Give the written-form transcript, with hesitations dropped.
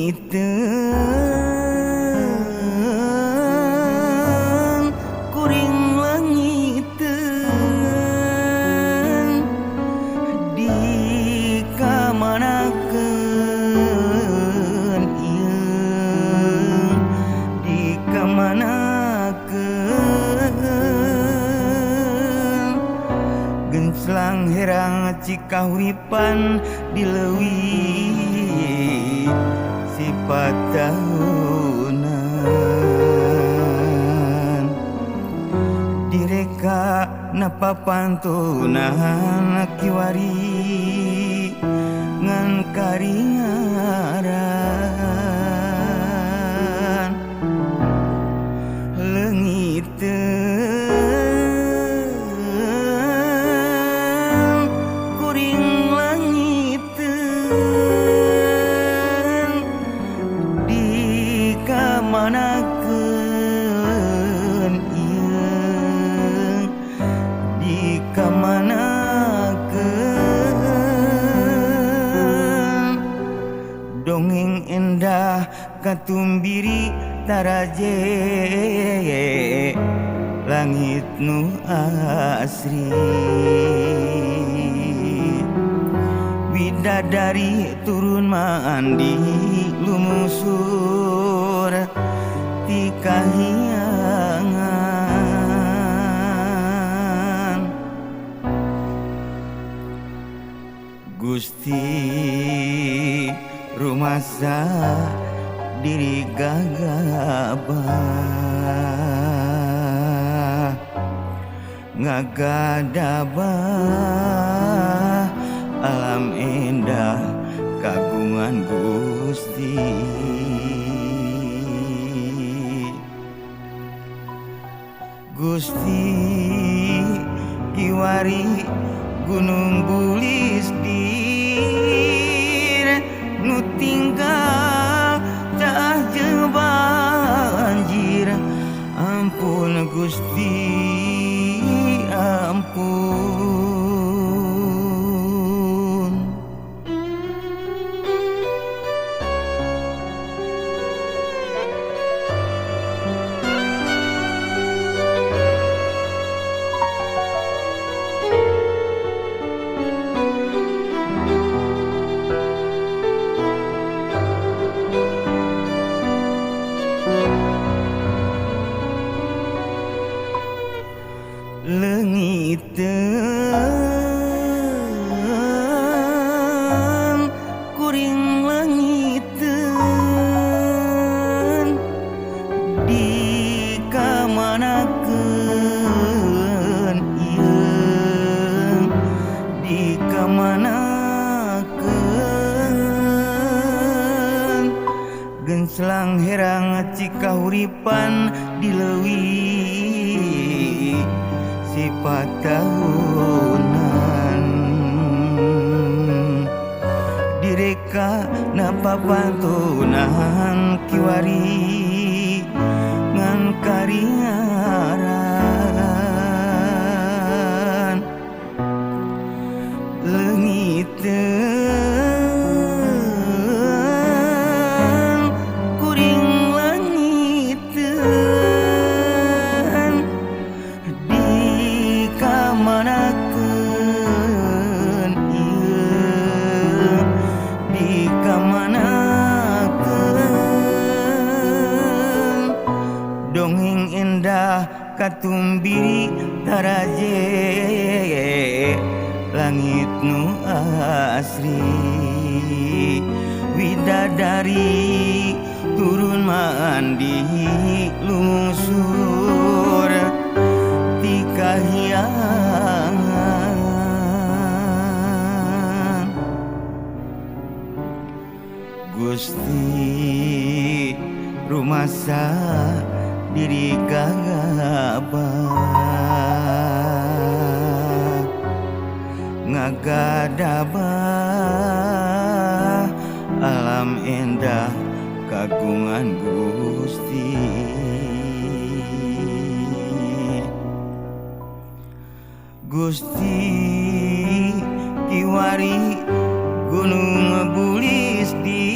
Leungiteun kuring leungiteun di kamanakeun ieu di kamanakeun genclang herang cikahuripan di leuwih sifat tahunan direka napapantunan kiwari ngan karingaran leungiteun kuring leungiteun di kamanakeun ieu di kamanakeun dongeng endah katumbiri taraje langit nu asri bidadari turun mandi lumusur ti kahyangan. Gusti rumasa diri gagabah ngagadabah alam endah kagungan Gusti. Gusti kiwari Gunung Bulis dir nu tinggal tah jeung banjir ampun Gusti ampun. Leungiteun kuring leungiteun di kamanakeun ieu di kamanakeun genclang herang cikahuripan di leuwih sifat tahunan direka napapantunan kiwari ngan karingaran leungiteun kuring leungiteun di kamanakeun ieu di kamanakeun dongeng endah katumbiri taraje langit nu asri widadari turun mandi lungsur ti kahyangan. Gusti rumasa diri gagabah ngagadabah alam endah kagungan Gusti. Gusti kiwari Gunung Bulis di